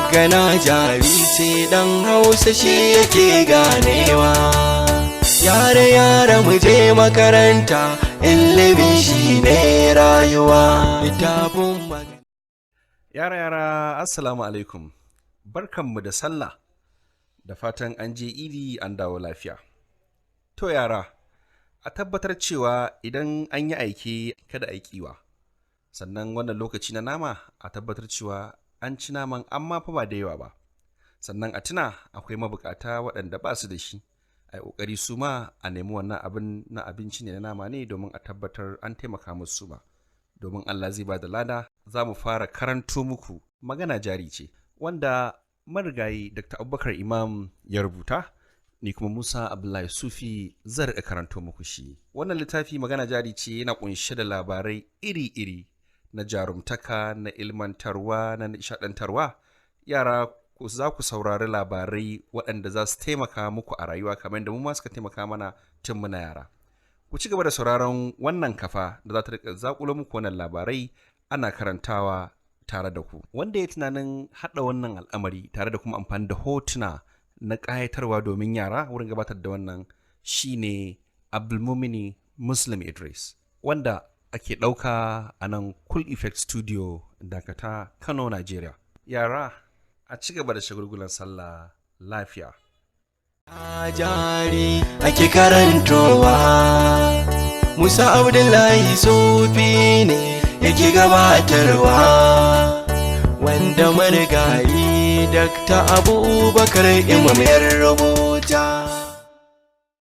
Magana jari ce, dan Hausa shi yake ganewa. Yare yare, mu je makaranta, ilimi shi ne rayuwa. Littafin magana. Yara yara, Assalamu alaikum. Barkanmu da sallah. Da fatan an je idi an dawo lafiya. To yara, a tabbatar cewa idan an yi aike kada a yi ƙiwa. Sannan wannan lokaci na nama, a tabbatar cewa an ci naman, amma fa ba da yawa ba. Sannan a tuna akwai mabukata waɗanda ba su da shi. A yi ƙoƙari su ma a nemi wannan abin na abinci ne, na nama ne, domin a tabbatar an taimaka musu su ma. Domin Allah zai ba da lada. Za mu fara karanto muku Magana Jari Ce, wanda marigayi Dr. Abubakar Imam ya rubuta, ni kuma Musa Abdullahi Sufi zan riƙa karanto muku shi. Wannan littafi Magana Jari Ce yana ƙunshe da labarai iri-iri na jarumtaka, na ilmantarwa, na nishaɗantarwa. Yara, ku za ku saurari labarai waɗanda za su taimaka muku a rayuwa kamar yadda mu ma suka taimaka mana tun muna yara. Ku ci gaba da sauraron wannan kafa da za ta riƙa zaƙulo muku wannan labarai ana karantawa tare da ku. Wanda ya tunanin haɗa wannan al'amari tare da kuma amfani da hotuna na ƙayatarwa domin yara wurin gabatar da wannan shine Abdulmumini Muslim Idris, wanda ake ɗauka a nan Cool Effect Studio, Dakata, Kano, Nigeria. Yara, a ci gaba da shagulgulan sallah lafiya. Jari ake karantowa, Musa Abdullahi Sufi ne yake gabatarwa, wanda marigayi Dakta Abubakar Imam ya rubuta.